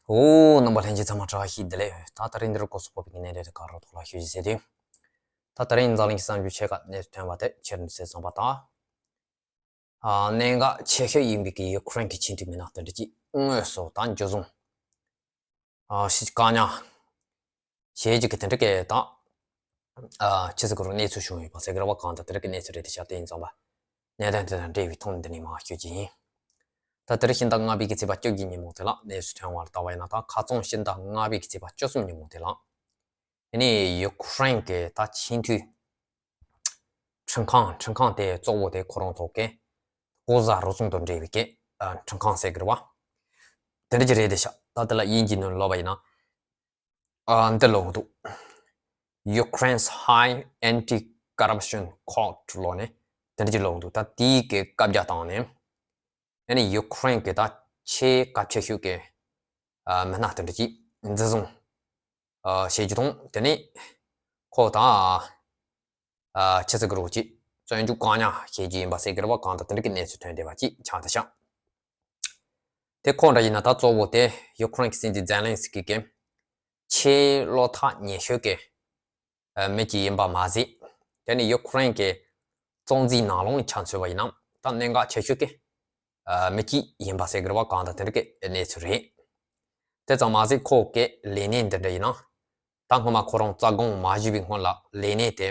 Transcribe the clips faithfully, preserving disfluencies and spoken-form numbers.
ཨོ། རྣམ་པ་ལྷན་རྒྱས་ཚང་མ་བཀྲ་ཤིས་བདེ་ལེགས། ད་ད་རིང་འདིར་གོ་སོ་ཕོ་པིག་གི་གནད་དོན་དེ་ག་རོ་ཐོག་ལ་ཞུ་རྒྱུ་ཟེར་དུས། ད་ད་རིང་འཛམ་གླིང་གི་གསར་འགྱུར་ཆེ་ཁག་གནས་ཐོན་པ་དེ་ཕྱིར་འདི་སེ་ཚང་པ་དང་། ཨ་གནད་འགག་ཆེ་ཤོས་ཡིན་པའི་གི་ཡུ་ཁུ་རེན་གྱི་ཆེས་མཐོའི་མི་སྣ་དེ་འདྲ་གྱིས་དངོས་སུ་ད་འཇུ་བཟུང་ཨ་ཞིག་བཀག་ཉར་བྱེད་རྒྱུ་གི་དེ་འདྲ་གི་ད་ཨ་ཆི་ཟེར་གི་རུ་གནས་ཚུལ་བྱུང་ཡོད་པ་ཟེར་གི་རེད་བ། གང་ལྟར་དེ་འདྲ་གི་གནས་ཚུལ་རེད་དེ་ཤག་དེ་ཡིན་ཙང་བ། གནད་དོན་དེ་དང་འབྲེལ་བའི་ཐོག་ནས་འདི་ནས་མར་ཞུ་རྒྱུ་ཡིན། ད་དེ་རིང་ཕྱི་ཟླ་ལྔ་པའི་གི་ཚེས་པ་བཅོ་བརྒྱད་ཉིན་མོ་དེ་ལ་གནས་ཚུལ་ཐོན་བར་བལྟ་བ་ཡིན་ན། ད་ཁ་རྩང་ཕྱི་ཟླ་ལྔ་པའི་གི་ཚེས་པ་བཅུ་གསུམ་ཉིན་མོ་དེ་ལ། དེ་ནས་ཡུ་ཁུ་རེན་གྱི་ད་ཆེས་མཐོའི་ཁྲིམས་ཁང་། ཁྲིམས་ཁང་དེ་གཙོ་བོ་དེ་ཁོ་རང་ཚོ་གི་ལྐོག་ཟ་རུལ་སུངས་དང་འབྲེལ་བའི་གི་ཨ་ཁྲིམས་ཁང་ཟེར་གི་རེད་བ། དེ་འདྲ་ཅིག་རེད་དེ་ཤག་ད་དེ་ལ་དབྱིན་ཇིའི་ནང་ལབ་པ་ཡིན་ན། ཨ་འདི་ལབ་འདུག Ukraine's High Anti-Corruption Court ལབ་ནས་དེ་འདྲ་ཅིག་ལབ་འདུག་ད་དེའི་གི་བཀའ་རྒྱ་བཏང་ནས། ཨ་ནི་ཡུ་ཁུ་རེན་གྱི་ད་ཆེས་གལ་ཆེ་ཤོས་ཀྱི་ཨ་མི་སྣ་དེ་འདྲ་ཅིག་འཛིན་བཟུང་ཨ་བྱེད་རྒྱུ་དང་། དེ་ནས་ཁོ་ད་ཨ་ཆི་ཟེར་གི་རེད་ཅིག་བཙོན་འཇུག་བཀག་ཉར་བྱེད་རྒྱུ་ཡིན་པ་ཟེར་གི་རེད་བ། གང་ལྟར་དེ་འདྲ་གི་གནས་ཚུལ་ཐོན་བསྡད་པ་ཅིག་ཆགས་བསྡད་ཤག་དེ་ཁོ་འདྲ་ཡིན་ན་ད་གཙོ་བོ་དེ་ཡུ་ཁུ་རེན་གྱི་སྲིད་འཛིན་ཛེ་ལན་སི་ཀི་གི་ཆེས་བློ་ཐག་ཉེ་ཤོས་ཀྱི་ཨ་མི་གཅིག་ཡིན་པ་མ་ཟད། དེ་ནི་ཡུ་ཁུ་རེན་གྱི་གཙོ་འཛིན་ནང་ལོགས་ནས་ཆ་མཚོན་པ་ཡིན་ན་ད་གནད་འགག་ཆེ་ཤོས་ཀྱི་ཨ་མི་གཅིག་ཡིན་པ་ཟེར་གི་རེད་བ། གང་ལྟར་དེ་འདྲ་གི་གནས་ཚུལ་རེད། དེ་ཙམ་མ་ཟད་ཁོ་གི་ལས་གནས་འདི་འདྲ་ཡིན་ན། ད་སྔོན་མ་ཁོ་རང་རྩ་དགོངས་མ་ཞུས་པའི་སྔོན་ལ་ལས་གནས་དེ་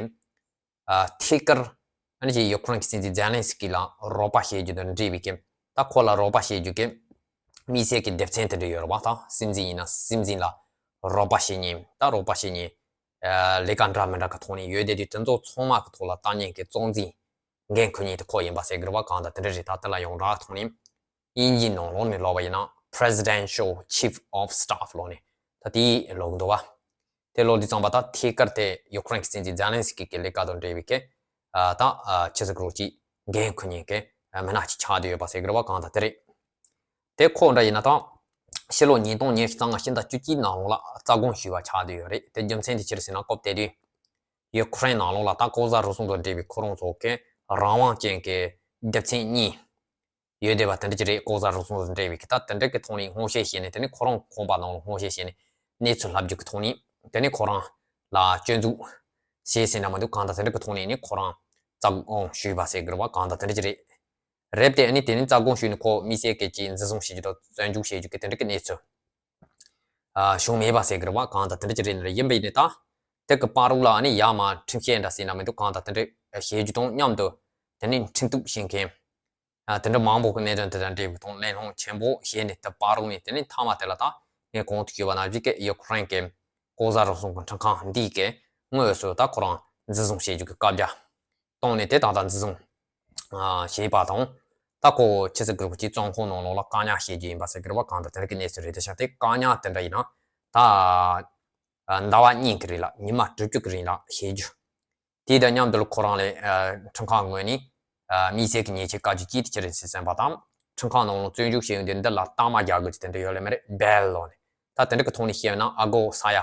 ཨ་ཐད་ཀར་ཨ་ནི་ཅིག་ཡུ་ཁུ་རེན་གྱི་སྲིད་འཛིན་ཛེ་ལན་སི་ཀི་ལ་རོགས་པ་བྱེད་རྒྱུ་དང་འབྲེལ་བའི་གི། ད་ཁོ་ལ་རོགས་པ་བྱེད་རྒྱུ་གི་དམིགས་བསལ་གྱི་སྡེ་ཚན་དེ་འདྲ་ཡོད་རེད་བ། ད་སྲིད་འཛིན་ཡིན་ན་སྲིད་འཛིན་ལ་རོགས་པ་བྱེད་མཁན། ད་རོགས་པ་བྱེད་མཁན་ཨ་ལས་ཀ་འདྲ་མི་འདྲ་གི་ཐོག་ནས་ཡོད་བསྡད་དུས། དེ་ཚོ་ཚང་མ་གི་ཐོག་ལ་ལྟ་མཁན་གྱི་གཙོ་འཛིན་འགན་འཁུར་མཁན་དེ་ཁོ་ཡིན་པ་ཟེར་གི་རེད་བ། གང་ལྟར་དེ་འདྲ་རེད། ད་དེ་ལ་ཡོངས་གྲགས་ཐོག་ནས་དབྱིན་ཇིའི་ནང་ལོགས་ནས་ལབ་པ་ཡིན་ན་Presidential Chief of Staff ལབ་ནས་ད་དེ་ལབ་གི་འདུག་བ། དེ་ལབ་དུས་ཙམ་པ་ད་ཐད་ཀར་དེ་ཡུ་ཁུ་རེན་གྱི་སྲིད་འཛིན་ཛེ་ལན་སི་ཀི་གི་ལས་ཀ་དང་འབྲེལ་བའི་གི་ཨ་ད་ཨ་ཆི་ཟེར་གི་རེད་ཅིག་འགན་འཁུར་མཁན་གྱི་ཨ་མི་སྣ་ཅིག་ཆགས་བསྡད་ཡོད་པ་ཟེར་གི་རེད་བ། གང་ལྟར་དེ་རེད། དེ་ཁོ་འདྲ་ཡིན་ན་ད་ཕྱི་ལོ་ཉིས་སྟོང་ཉི་ཤུ་རྩ་ལྔ་ཕྱི་ཟླ་བཅུ་གཅིག་ནང་ལོགས་ལ་རྩ་དགོངས་ཞུས་པ་ཆགས་བསྡད་ཡོད་རེད། དེ་རྒྱུ་མཚན་དེ་ཅི་རེད་ཟེར་ན། སྐབས་དེ་དུས་ཡུ་ཁུ་རེན་ནང་ལོགས་ལ་ད་ལྐོག་ཟ་རུལ་སུངས་དང་འབྲེལ་བའི་ཁོ་རང་ཚོ་གི་རང་དབང་ཅན་གྱི་སྡེ་ཚན་གཉིས་ཡོད་བསྡད་པ་དེ་འདྲ་ཅིག་རེད། ལྐོག་ཟ་རུལ་སུངས་དང་འབྲེལ་བའི་གི་ད་དེ་འདྲ་གི་ཐོག་ནས་སྔོག་བཤེར་བྱས་ནས། དེ་ནས་ཁོ་རང་ཁང་པ་ནང་ལ་སྔོག་བཤེར་བྱས་ནས་གནས་ཚུལ་ལྷག་རྒྱུ་གི་ཐོག་ནས། དེ་ནས་ཁོ་རང་ལ་སྐྱོན་འཛུགས་བྱས་ཟེར་ན་མི་འདུག་གང་ལྟར་དེ་འདྲ་གི་ཐོག་ནས་ནི་ཁོ་རང་རྩ་དགོངས་ཞུས་པ་ཟེར་གི་རེད་བ། གང་ལྟར་དེ་འདྲ་ཅིག་རེད། རེད་དེ། ཨ་ནི་དེ་ནི་རྩ་དགོངས་ཞུས་ནས་ཁོ་དམིགས་བསལ་གྱི་ཅིག་འཛིན་བཟུང་བྱེད་རྒྱུ་དང་བཙོན་འཇུག་བྱེད་རྒྱུ་གི་དེ་འདྲ་གི་གནས་ཚུལ་ཨ་བྱུང་མེད་པ་ཟེར་གི་རེད་བ། གང་ལྟར་དེ་འདྲ་ཅིག་རེད་ནི་རེད། ཡིན་པ་ཡིན་ནི་ད་དེ་གི་བར་དུ་ལ་ཨ་ནི་ཡར་མར་ཁྲིམས་བཤེར་འདྲ་ཟེར་ན་མི་འདུག་གང་ལྟར་དེ་འདྲ་བྱེད་རྒྱུ་དང་མཉམ་དུ་དེ་ནི་འཁྲུན་གཏུག་བྱེད་མཁན་ཨ་དེ་འདྲ་མང་པོ་གི་གནད་དོན་དེ་དང་འབྲེལ་བའི་ཐོག་གླེང་སློང་ཆེན་པོ་བྱས་ནས། དེ་བར་དུ་ནས་དེ་ནི་མཐའ་མ་དེ་ལ་ད་ངས་གོང་དུ་ཞུས་པ་ནང་བཞིན་གི་ཡུ་ཁུ་རེན་གྱི་ལྐོག་ཟ་རུལ་སུངས་ཀྱི་ཁྲིམས་ཁང་འདིས་གི་དངོས་སུ་ད་ཁོ་རང་འཛིན་བཟུང་བྱེད་རྒྱུ་གི་བཀའ་རྒྱ་བཏང་ནས། དེ་ད་ལྟ་འཛིན་བཟུང་ཨ་བྱས་པ་དང་། ད་ཁོ་ཆི་ཟེར་གི་རེད་ཅིག་བཙོན་ཁང་ནང་ལོགས་ལ་བཀག་ཉར་བྱེད་རྒྱུ་ཡིན་པ་ཟེར་གི་རེད་བ། གང་ལྟར་དེ་འདྲ་གི་གནས་ཚུལ་རེད་དེ་ཤག་དེ་བཀག་ཉར་དེ་འདྲ་ཡིན་ན་ད་ཨ་ཟླ་བ་གཉིས་ཀྱི་རིང་ལ། ཉི་མ་དྲུག་ཅུ་གི་རིང་ལ་བྱེད་རྒྱུ། དེ་དང་མཉམ་དུ་ཁོ་རང་ལ་ཨ་ཁྲིམས་ཁང་ངོས་ནས་ཨ་དམིགས་བསལ་གྱི་ཉེས་ཆད་བཀལ་རྒྱུ་གཅིག་དེ་ཅི་རེད་ཟེར་བསམ་པ་དང་། ཁྲིམས་ཁང་ནང་ལ་བཙོན་འཇུག་བྱེད་ཡོང་དུས་འདི་ལ་རྟགས་མ་རྒྱག་དགོས་ཀྱི་དེ་འདྲ་ཡོད་ལེ་མ་རེད། བེལ་ལོ་ནས། ད་དེ་འདྲ་གི་ཐོག་ནས་བཤད་ན་ཨ་སྒོར་ས་ཡ་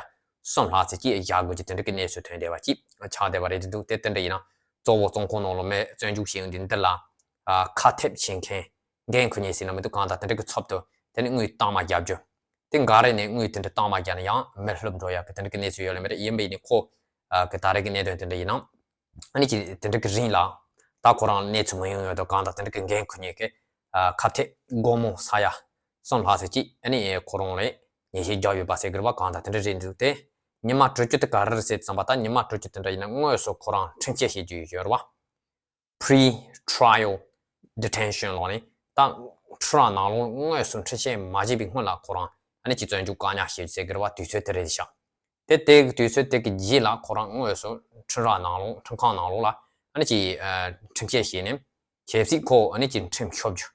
གསུམ་ལྷག་ཙམ་ཅིག་རྒྱག་དགོས་ཀྱི་དེ་འདྲ་གི་གནས་ཚུལ་ཐོན་བསྡད་པ་ཅིག་ཆགས་བསྡད་པ་རེད་འདུག་དེ་དེ་འདྲ་ཡིན་ན་གཙོ་བོ་བཙོན་ཁང་ནང་ལ་མི་བཙོན་འཇུག་བྱེད་ཡོང་དུས་འདི་ལ་ཨ་ཁ་ཐེབས་བྱེད་མཁན་འགན་འཁུར་མཁན་ཟེར་ན་མི་འདུག་གང་ལྟར་དེ་འདྲ་གི་ཚབ་ཏུ་དེ་ནི་དངུལ་རྟགས་མ་བརྒྱབ་རྒྱུ། དེ་འགའ་རེ་ནས་དངུལ་དེ་འདྲ་རྟགས་མ་བརྒྱབ་ན་ཡང་མི་ལྷུང་འགྲོ་ཡག་གི་དེ་འདྲ་གི་གནས་ཚུལ་ཡོད་ལེ་མ་རེད། ཡིན་པ་ཡིན་ནའི་ཁོ་ཨ་གི་ད་རེས་ཀྱི་གནད་དོན་དེ་འདྲ་ཡིན་ན། ཨ་ནི་ཅིག་དེ་འདྲ་གི་རིང་ལ་ད་ཁོ་རང་གནས་ཚུལ་མི་ཡོང་ཡོད་དོ། གང་ལྟར་དེ་འདྲ་གི་འགན་འཁུར་མཁན་གྱི་ཨ་ཁ་གཏད་སྒོར་མོ་ས་ཡ་གསུམ་ལྷག་ཙམ་ཅིག་ཨ་ནི་ཁོ་རང་ལ་ཉེས་ཆད་བརྒྱབ་ཡོད་པ་ཟེར་གི་རེད་བ། གང་ལྟར་དེ་འདྲ་རེད་འདུག་དེ་ཉི་མ་དྲུག་ཅུ་དེ་ག་རེ་རེད་ཟེར་བསམ་པ། ད་ཉི་མ་དྲུག་ཅུ་དེ་འདྲ་ཡིན་ན་དངོས་སུ་ཁོ་རང་ཁྲིམས་བཤེར་བྱེད་རྒྱུ་ཡོད་རེད་བ། Pre-trial detention ལབ་ནས། ད་ཁྲིམས་ར་ནང་ལོགས་དངོས་སུ་ཁྲིམས་བཤེར་མ་བྱས་པའི་སྔོན་ལ་ཁོ་རང་ཨ་ནི་ཅིག་བཙོན་འཇུག་བཀག་ཉར་བྱེད་རྒྱུ་ཟེར་གི་རེད་བ། དུས་ཚོད་དེ་རེད་ཤག་དེ་དེ་གི་དུས་ཚོད་དེ་གི་རྗེས་ལ་ཁོ་རང་དངོས་སུ་ཁྲིམས་ར་ནང་ལོགས། ཁྲིམས་ཁང་ནང་ལོགས་ལ་ཨ་ནི་ཅིག་ཨ་ཁྲིམས་བཤེར་བྱས་ནས། གལ་སྲིད་ཁོ་ཨ་ནི་ཅིག་ཁྲིམས་ཤོར་རྒྱུ།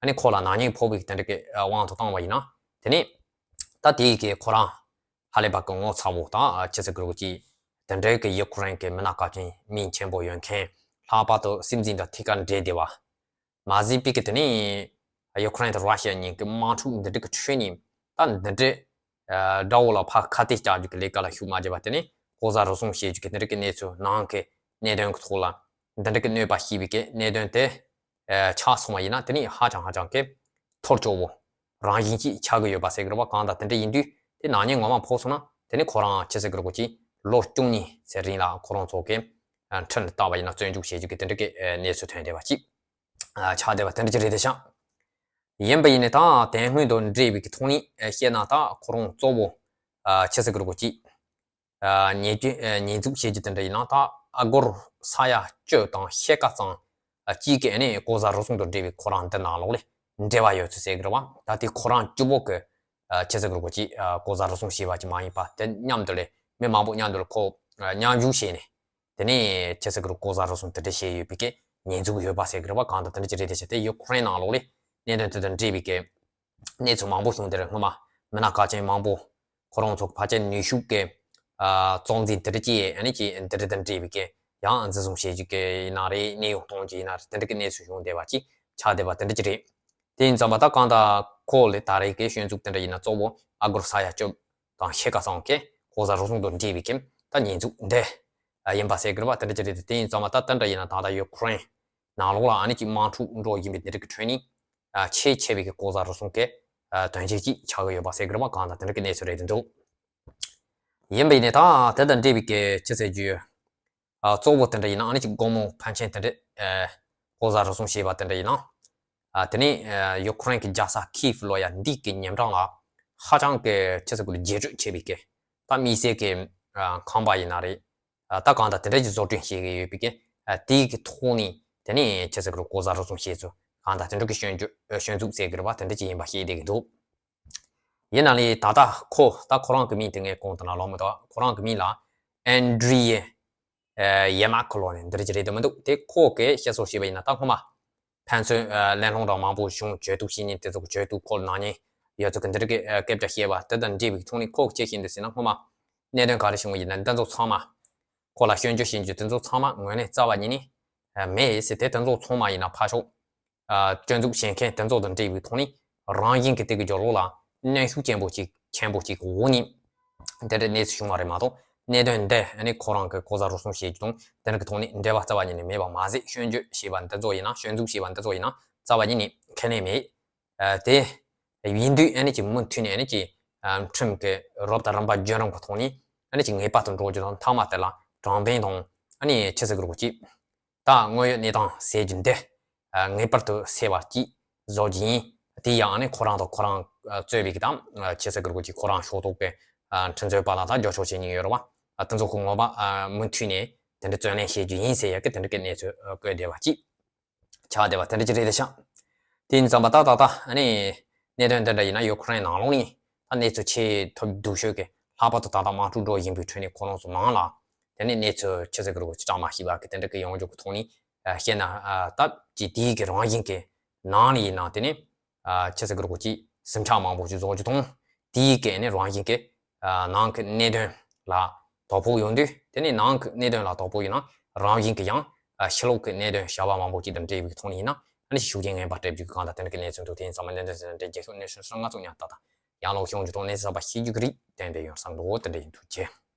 ཨ་ནི་ཁོ་ལ་ནག་ཉེས་ཕོག་པའི་དེ་འདྲ་གི་ཨ་དབང་དུ་བཏང་བ་ཡིན་ན། དེ་ནས་ད་དེའི་གི་ཁོ་རང་ཧ་ལས་པ་གི་ངོ་ཚ་བོ་དང་། ཨ་ཆི་ཟེར་གི་རེད་ཅིག་དེ་འདྲའི་གི་ཡུ་ཁུ་རེན་གི་མི་སྣ་གལ་ཆེན་མིང་ཆེན་པོ་ཡོད་མཁན། ལྷག་པར་དུ་སྲིད་འཛིན་དང་ཐད་ཀར་འབྲེལ་བསྡད་པ། མ་ཟད་པའི་གི་དེ་ནས་ཡུ་ཁུ་རེན་དང་ར་ཤི་ཡ་གཉིས་ཀྱི་དམག་འཁྲུག་འདི་འདྲ་གི་ཁྲོད་ནས། ད་འདི་འདྲའི་ཨ་དགྲ་བོ་ལ་ཕར་ཁ་གཏད་བཅག་རྒྱུ་གི་ལས་ཀ་ལ་ཤུགས་མ་བརྒྱབ་པ། དེ་ནས་ལྐོག་ཟ་རུལ་སུངས་བྱེད་རྒྱུ་གི་འདི་འདྲ་གི་གནས་ཚུལ། ནང་གི་གནད་དོན་གི་ཐོག་ལ་འདི་འདྲ་གི་གནོད་པ་བྱས་པའི་གི་གནད་དོན་དེ་ཨ་ཆགས་སོང་བ་ཡིན་ན། དེ་ནས་ཧ་ཅང་ཧ་ཅང་གི་ཐོར་ཅོག་པོ། རང་བཞིན་གྱིས་ཆགས་ཀྱི་ཡོད་པ་ཟེར་གི་རེད་བ། གང་ལྟར་དེ་འདྲ་ཡིན་དུས་དེ་ནག་ཉེས་ངོ་མ་ཕོག་སོང་ན་དེ་ནི་ཁོ་རང་ཅི་ཟེར་གི་རེད་གོ་ཅིག་ལོ་བཅུ་གཉིས་ཟེར་རིང་ལ་ཁོ་རང་ཚོ་གི་ཁྲིམས་ལ་བཏགས་པ་ཡིན་ན་བཙོན་འཇུག་བྱེད་རྒྱུ་གི་དེ་འདྲ་གི་གནས་ཚུལ་ཐོན་བསྡད་པ་ཅིག་ཆགས་བསྡད་པ་དེ་འདྲ་ཅིག་རེད་དེ་ཤག་ཡིན་པ་ཡིན་ནའི་ད་དེ་སྔོན་དང་འབྲེལ་བའི་གི་ཐོག་ནས་བཤད་ན་ད་ཁོ་རང་གཙོ་བོ་ཅི་ཟེར་གི་རེད་གོ་ཅིག་ཉེས་ཉེས་འཛུགས་བྱེད་རྒྱུ་དེ་འདྲ་ཡིན་ན་ད་ཨ་སྒོར་ས་ཡ་བཅུ་དང་ཕྱེད་ཀ་ཙམ་གཅིག་གི་ཨ་ནི་ལྐོག་ཟ་རུལ་སུངས་དང་འབྲེལ་བའི་ཁོ་རང་འདི་ནང་ལོགས་ལས་འབྲེལ་བ་ཡོད་ཚུལ་ཟེར་གི་རེད་བ། ད་དེ་ཁོ་རང་གཅིག་པོ་གི་ཅི་ཟེར་གི་རེད་གོ་ཅིག་ལྐོག་ཟ་རུལ་སུངས་བྱས་པ་ཅིག་མ་ཡིན་པ་དེ་མཉམ་དུ་ལས་མི་མང་པོ་མཉམ་དུ་ལས་ཁོ་མཉམ་ཞུགས་བྱས་ནས་དེ་ནས་ཅི་ཟེར་གི་རེད་ལྐོག་ཟ་རུལ་སུངས་དེ་འདྲ་བྱས་ཡོད་པའི་གི་ཉེས་འཛུགས་ཡོད་པ་ཟེར་གི་རེད་བ། གང་ལྟར་དེ་འདྲ་ཅིག་རེད་དེ་བྱས་ཏེ་ཡུ་ཁུ་རེན་ནང་ལོགས་ལས་གནད་དོན་དེ་དང་འབྲེལ་བའི་གི་གནས་ཚུལ་མང་པོ་བྱུང་དེར་སྔོན་མ་མི་སྣ་ཁག་ཅན་མང་པོ་ཁོ་རང་ཚོ་ཕལ་ཆེར་ནུས་ཤུགས་ཀྱི་རྩ་འཛིན་དེ་འདྲ་ཅིག་ཨ་ནི་ཅིག་འདི་འདྲ་དང་འབྲེལ་བའི་གི་ཡང་འཛིན་བཟུང་བྱེད་རྒྱུ་གི་ཡིན་ན་རེད། གནས་དབྱུང་གཏོང་རྒྱུ་ཡིན་ན་རེད། དེ་འདྲ་གི་གནས་ཚུལ་བྱུང་བསྡད་པ་ཅིག་ཆགས་བསྡད་པ་དེ་འདྲ་ཅིག་རེད། དེ་ཡིན་ཙང་མ་ད་གང་ལྟར་ཁོ་ལས་ད་རེས་ཀྱི་སྐྱོན་འཛུགས་དེ་འདྲ་ཡིན་ན་གཙོ་བོ་ཨ་སྒོར་ས་ཡ་བཅུ་དང་ཕྱེད་ཀ་ཙམ་གི་ལྐོག་ཟ་རུལ་སུངས་དང་འབྲེལ་བའི་གི་ད་ཉེས་འཛུགས་འདི་ཡིན་པ་ཟེར་གི་རེད་བ། དེ་འདྲ་ཅིག་རེད། དེ་ཡིན་ཙང་མ་ད་དེ་འདྲ་ཡིན་ན་ད་ལྟ་ཡུ་ཁུ་རེན་ནང་ལོགས་ལ་ཨ་ནི་ཅིག་དམག་འཁྲུག་འགྲོ་བཞིན་པའི་དེ་འདྲ་གི་ཁྲོད་ནས་ཆེས་ཆེ་བའི་གི་ལྐོག་ཟ་རུལ་སུངས་ཀྱི་དོན་རྐྱེན་ཅིག་ཆགས་ཀྱི་ཡོད་པ་ཟེར་གི་རེད་བ། གང་ལྟར་དེ་འདྲ་གི་གནས་ཚུལ་རེད་དེ་འདུག་ཡིན་པ་ཡིན་ནའི་ད་དེ་དང་འབྲེལ་བའི་གི་ཅི་ཟེར་རྒྱུ་ཡོད། གཙོ་བོ་དེ་འདྲ་ཡིན་ན་ཨ་ནི་ཅིག་སྒོར་མོ་ཕོན་ཆེན་དེ་འདྲ་ལྐོག་ཟ་རུལ་སུངས་བྱས་པ་དེ་འདྲ་ཡིན་ན། དེ་ནས་ཡུ་ཁུ་རེན་གྱི་རྒྱལ་ས་ཁིབ་ལོ་ཡ་འདི་གི་ཉིན་གྲངས་ལ་ཧ་ཅང་གི་ཅི་ཟེར་དགོས་རེད། རྒྱས་སྤྲོས་ཆེ་བའི་གི་ད་དམིགས་བསལ་གྱི་ཁང་པ་ཡིན་ན་རེད། ད་གང་ལྟར་དེ་འདྲ་ཅིག་བཟོ་སྐྲུན་བྱེད་ཀྱི་ཡོད་པའི་གི་དེའི་གི་ཐོག་ནས་དེ་ནས་ཅི་ཟེར་དགོས་རེད། ལྐོག་ཟ་རུལ་སུངས་བྱས་ཚུལ་གང་ལྟར་དེ་འདྲ་གི་སྐྱོན་བརྗོད་སྐྱོན་འཛུགས་ཟེར་གི་རེད་བ། དེ་འདྲ་ཅིག་ཡིན་པ་ཤེས་བསྡད་ཀྱི་འདུག་ཡིན་ན་ལས་ད་ལྟ་ཁོ་ད་ཁོ་རང་གི་མིང་དེ་ངས་གོང་དུ་ན་ལོག་མི་འདུག་ཁོ་རང་གི་མིང་ལ་ཨན་ཌྲི་ཡེ་ཡེ་མ་ཁོ་ལོ་ནས་འདི་འདྲ་ཅིག་རེད་འདུག་མི་འདུག་དེ་ཁོ་གིས་བཤད་སྲོལ་བྱས་པ་ཡིན་ན་ད་སྔོན་མ་ཕན་ཚུན་གླེང་སློང་དང་མང་པོ་བྱུང་། གྱོད་གཏུག་བྱེད་མཁན་དེ་ཚོ་གི་གྱོད་གཏུག་སྐོར་ནག་ཉེས་ཡོད་ཚོད་ཀྱི་འདི་འདྲ་གི་སྐད་ཆ་བཤད་པ་དེ་དང་འབྲེལ་བའི་ཐོག་ནས་ཁོ་གིས་ཅི་བཤད་འདུག་ཟེར་ན་སྔོན་མ་གནད་དོན་ག་རེ་བྱུང་བ་ཡིན་ན་འདི་ཚོ་ཚང་མ་ཁོ་ལ་སྐྱོན་བརྗོད་བྱེད་རྒྱུ་དེ་ཚོ་ཚང་མ་ངོས་ནས་རྩ་བ་ཉིད་ནས་མེད་ཟེར། དེ་དེ་ཚོ་ཚང་མ་ཡིན་ན་ཕར་ཞོག་སྐྱོན་འཛུགས་བྱེད་མཁན་དེ་ཚོ་དང་འབྲེལ་བའི་ཐོག་ནས་རང་བཞིན་གྱི་དེ་གི་སྦྱོར་ལོག་ལ་གནོན་ཤུགས་ཆེན་པོ་ཅིག་ཆེན་པོ་ཅིག་འོག་ནས་དེ་འདྲའི་གནས་ཚུལ་བྱུང་བ་རེད་མ་གཏོགས་གནད་དོན་འདི་ཨ་ནི་ཁོ་རང་གི་ལྐོག་ཟ་རུལ་སུངས་བྱེད་རྒྱུ་དང་དེ་འདྲ་གི་ཐོག་ནས་འབྲེལ་བ་རྩ་བ་ཉིད་ནས་མེད་པ་མ་ཟད། སྐྱོན་བརྗོད་བྱས་པ་འདི་ཚོ་ཡིན་ན་སྐྱོན་འཛུགས་བྱས་པ་འདི་ཚོ་ཡིན་ན་རྩ་བ་ཉིད་ནས་ཁས་ལེན་མེད། དེ་ཡིན་དུས་ཨ་ནི་ཅིག་མུ་མཐུད་ནས་ཨ་ནི་ཅིག་ཁྲིམས་ཀྱི་རབ་དང་རིམ་པ་བརྒྱུད་རིམ་གྱི་ཐོག་ནས་ཨ་ནི་ཅིག་ངེས་པར་དུ་འགྲོ་རྒྱུ་དང་མཐའ་མ་དེ་ལ་དྲང་བདེན་དང་ཨ་ནི་ཅི་ཟེར་དགོས་རེད་གོ་ཅིག་ད་དངོས་ཡོད་གནས་སྟངས་ཟེར་རྒྱུ་འདི་ངེས་པར་དུ་གསལ་བ་ཅིག་བཟོ་རྒྱུ་ཡིན། དེ་ཡང་ཨ་ནི་ཁོ་རང་དང་ཁོ་རང་གཙོས་པའི་གི་དང་ཅི་ཟེར་དགོས་རེད་གོ་ཅིག་ཁོ་རང་ཕྱོགས་གཏོགས་པའི་ཁྲིམས་རྩོད་པ་ལ་ད་རྒྱབ་སྐྱོར་བྱེད་མཁན་ཡོད་རེད་བ། དེ་ཚོ་ཁོ་ངོ་མ་མུ་མཐུད་ནས་དེ་འདྲ་བརྩོན་ལེན་བྱེད་རྒྱུ་ཡིན་ཟེར་ཡ་གི་དེ་འདྲ་གི་གནས་ཚུལ་བཀོད་བསྡད་པ་ཅིག་ཆགས་བསྡད་པ་དེ་འདྲ་ཅིག་རེད་ཤག་དེ་ཡིན་ཙང་མ་ད་ད་ད་ཨ་ནི་གནད་དོན་འདི་འདྲ་ཡིན་ན་ཡུ་ཁུ་རེན་ནང་ལོགས་ནས་ད་གནས་ཚུལ་ཆེས་ཐབས་སྡུག་ཤོས་ཀྱི་ལྷག་པར་དུ་ད་ལྟ་དམག་འཁྲུག་འགྲོ་བཞིན་པའི་ཁྲོད་ནས་ཁོ་རང་ཚོ་ནང་ལ་དེ་ནས་གནས་ཚུལ་ཅི་ཟེར་གི་རེད་གོ་ཅིག་བཀྲག་མ་ཤིས་པ་གི་དེ་འདྲ་གི་ཡོང་རྒྱུ་གི་ཐོག་ནས་བཤད་ན་ད་ཅིག་དེའི་གི་རང་བཞིན་གྱི་ནང་ལ་ཡིན་ན་དེ་ནས་ཅི་ཟེར་གི་རེད་གོ་ཅིག་ཟིང་ཆ་མང་པོ་ཅིག་བཟོ་རྒྱུ་དང་དེའི་གི་ནི་རང་བཞིན་གྱི་ནང་གི་གནད་དོན་ལ་དོ་ཕོག་ཡོང་དུས་དེ་ནི་ནང་གི་གནད་དོན་ལ་དོ་ཕོག་ཡིན་ན་རང་བཞིན་གྱི་ཡང་ཕྱི་ལོགས་ཀྱི་གནད་དོན་བྱ་བ་མང་པོ་ཅིག་དང་འབྲེལ་བའི་ཐོག་ནས་ཡིན་ན་ཨ་ནི་ཤུགས་རྐྱེན་ངན་པ་སྤྲད་རྒྱུ་གི་གང་ལྟར་དེ་འདྲ་གི་གནས་ཚུལ་འདུག་དེ་ཡིན་ཙང་མ་གནད་དོན་དེ་འདྲ་རྒྱལ་ཁབ་གནས་ཚུལ་ང་ཚོ་ཉག་ཏག་ཏག་ཡང་ལོག་ཤོང་རྒྱུ་དང་གནས་ཚུལ་གསར་པ་ཤེས་རྒྱུ་གི་རིགས་གཏན་འབེབས་ཡོང་བསམ་འདུག་དེ་འདྲ་ཡིན་ཐུགས་རྗེ་ཆེ།